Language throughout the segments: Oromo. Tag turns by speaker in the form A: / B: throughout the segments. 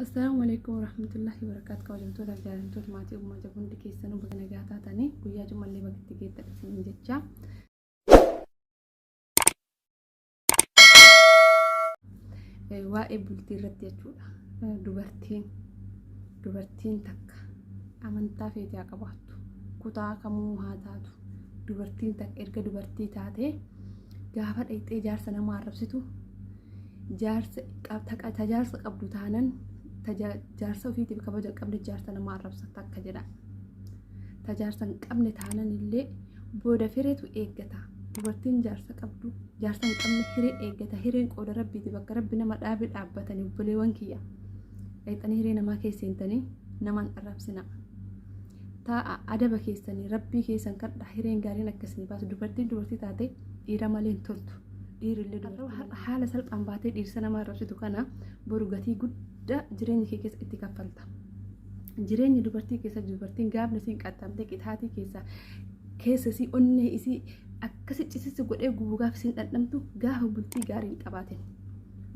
A: Assalaamu alaikum warahmatullahi wabarakaatu. Kabajamtoota fi jaallatamtoota maatii ogummaa jabu hundi keessanuu baga nagaa taatanii guyyaa jummallee baga itti geettan isiniin jecha. Waa'ee bultii irratti jechuudha. Dubartiin dubartiin takka amantaa feete haa qabaattu. Kutaa kamuu haa taatu. Dubartiin takka erga dubartii taatee gaafa dhayxee jaarsa nama arrabsitu jaarsa ta jaarsa qabdu taanan ta jaarsa ofiitiif kabaja hin qabne jaarsa nama arrabsa takka jedha. Ta jaarsa hin qabne taanan illee booda fireetu eeggata. Dubartiin jaarsa qabdu jaarsa hin qabne hiree eeggata. Hireen qooda rabbiiti bakka rabbi nama dhaabe dhaabbatanii obboleewwan kiyya. Dhayxanii hiree namaa keessa seentanii namaan arrabsina. Taa'a adaba keessanii rabbii keessan kadhaa hireen gaariin akkasii baasu dubartiin dubartii taate dhiira malee hin toltu. Dhiirillee dubartii haala salphaan baatee dhiirsa nama arrabsitu kana boru gatii guddaa jireenya kee keessa itti kaffalta. Jireenya dubartii keessa dubartiin gaafni isiin qaxxamtee qixaatii keessa keessa isii onnee isii akkasi cisisi godhee gubu gaafa isiin dhandhamtu gaafa bultii gaarii hin qabaatin.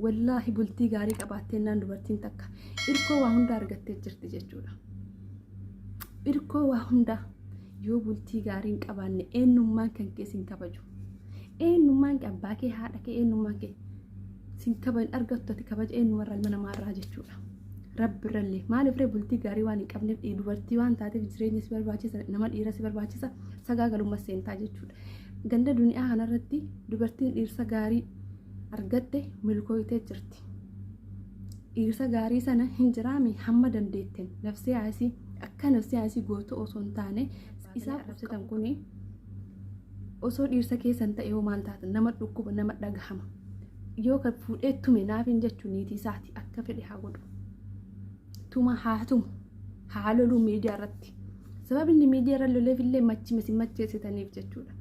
A: Wallaahi bultii gaarii qabaattee naan dubartiin takka irkoo waa hundaa argattee jirti jechuudha. Irkoo waa hundaa yoo bultii gaarii hin qabaanne eenyummaan kan kee sin kabaju. Eenyummaan kee abbaa kee haadha kee eenyummaan kee sin kabaju argattu ati kabaja eenyumarraa ilma namaarraa jechuudha. Rabbirrallee maaliif ree bultii gaarii waan hin qabneef dubartii waan taateef jireenya si barbaachisa nama dhiira si barbaachisa sagaagalummaa seentaa jechuudha. Ganda duniyaa kanarratti dubartiin dhiirsa gaarii argatte milkooytee jirti. Dhiirsa gaarii sana hin jiraami hamma dandeetteen nafsee asii akka nafsee asii gootu osoo hin taane isaa arrabsitan kuni osoo dhiirsa keessan ta'e yoo maal taatan nama dhukkuba nama dhagahama. Yoo kan fuudhee tume naaf hin jechu niitii isaati akka fedhe haa godhu. Tuma haa tumu haa loluu miidiyaa irratti. Sababni inni miidiyaa irra loleef illee machima isin macheessitaniif jechuudha.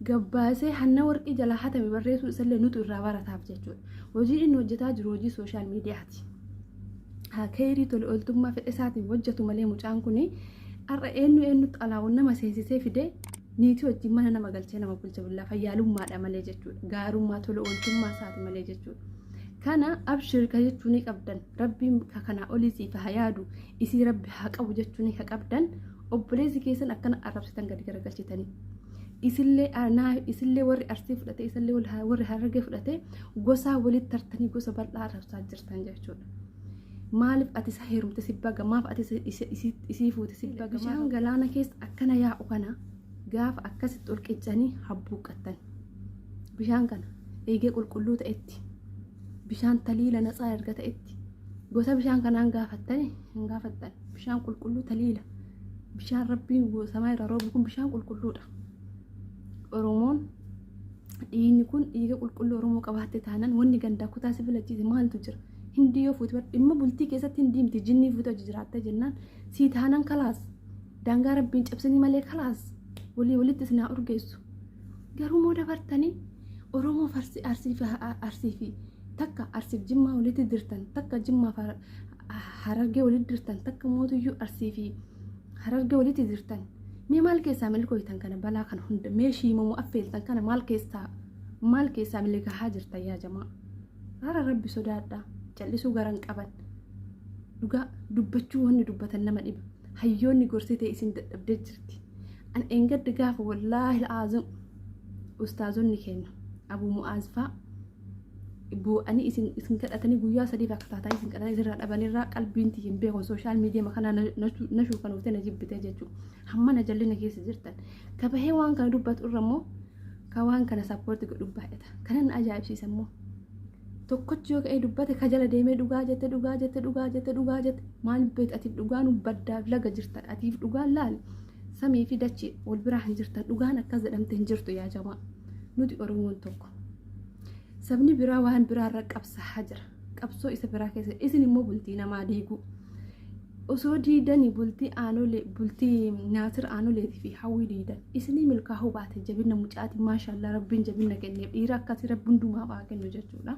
A: Gabbaasee hanna warqii jalaa hatame barreessuu isallee nutu irraa barataaf jechuudha. Hojiin inni hojjetaa jiru hojii sooshaal miidiyaati. Haa keerii tole ooltummaa fedha isaatiin hojjetu malee mucaan kun har'a eenyu eenyutti alaawwan nama seensisee fidee niitii wajjin mana nama galchee nama bulcha billaa fayyaalummaadha malee jechuudha. Gaarummaa tola ooltummaa isaati malee jechuudha. Kana abshir ka jechuu ni qabdan rabbiin ka kanaa olii siif haa yaadu isii rabbi haa qabu jechuu ni ka qabdan obboleessi keessan akkana arrabsitan gadi garagalchitanii. Isillee isillee warri arsii fudhate isillee warri harargee fudhate gosaa walitti tartanii gosa bal'aa arrabsaa jirtan jechuudha. Maaliif ati isa heerumte si baga maaf ati isii fuute si baga bishaan galaana keessa akkana yaa'u kana gaafa akkasitti ol qiccanii habbuuqqattan bishaan kana eegee qulqulluu ta'etti bishaan taliila natsaa erga ta'etti gosa bishaan kanaan gaafattani hin gaafattan bishaan qulqulluu taliila bishaan rabbiin samaa irraa roobu kun bishaan qulqulluudha. Oromoon dhiigni kun dhiiga qulqulluu Oromoo qabaatte taanan wanni gandaa kutaa si filachiise maaltu jira? Hindii yoo fuute dhimma bultii keessatti hindii miti jinnii fuute hojii jiraattee jennaan sii taanan kalaas daangaa rabbiin cabsinii malee kalaas walii walitti isin haa urgeessu. Garuu moo dabartanii Oromoo farsi arsii fi arsii fi takka arsiif jimmaa walitti dirtan takka jimmaa fi harargee walitti dirtan takka mootuyyuu arsii fi harargee walitti dirtan mee maal keessaa milkooytan kana balaa kana hunda mee shiimamu affeeltan kana maal keessaa maal keessaa milkaa'aa jirtan yaa jamaa. Ara rabbi sodaadha. Callisuu garan qaban. Dhugaa dubbachuu wanni dubbatan nama dhiba. Hayyoonni gorsitee isin dadhabdee jirti. An eengadda gaafa wallaahi aazim ustaazonni keenya Abu Mu'aaz faa boo'anii isin isin kadhatanii guyyaa sadiif akka taataa isin kadhatanii isinirraa dhabanirraa qalbiin tiyya hin beeku sooshaal miidiyaa kana nashuu kan uftee na jibbitee jechuudha. Hamma na jallina keessa jirtan. Ka bahee waan kana dubbatu irra immoo ka waan kana sappoorti godhu baay'ata. Kana na ajaa'ibsiisa immoo. Tokkochi yoo ka'ee dubbate ka jala deemee dhugaa jette dhugaa jette dhugaa jette dhugaa jette maal beekta atiif dhugaan baddaaf laga jirta atiif dhugaan laali samii fi dachii wal biraa hin jirtan dhugaan akkas jedhamte hin jirtu yaa jamaa nuti Oromoon tokko. Sabni biraa waan biraarra qabsaa'aa jira. Qabsoo isa biraa keessa isin immoo bultii namaa diiguu. Osoo diidanii bultii aanolee bultii naasir aanoleetii fi hawwii diidan isinii milkaa'uu baate jabina mucaati maashaallah rabbiin jabina kenneef dhiira akkasii rabbi hundumaaf haa kennu jechuudha.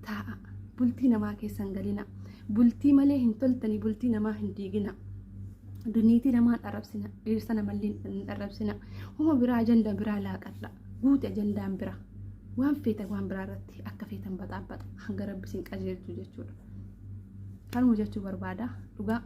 A: Taa'a bultii namaa keessan galina bultii malee hin toltanii bultii namaa hin diigina. Duniitii namaa hin arrabsina dhiirsa namallee hin arrabsina homa biraa ajanda biraa laaqadha guute ajandaan biraa waan feetan waan biraa irratti akka feetan baxaabbaxa hanga rabbi isin qajeelchu jechuudha. Kanuma jechuu barbaada dhugaa.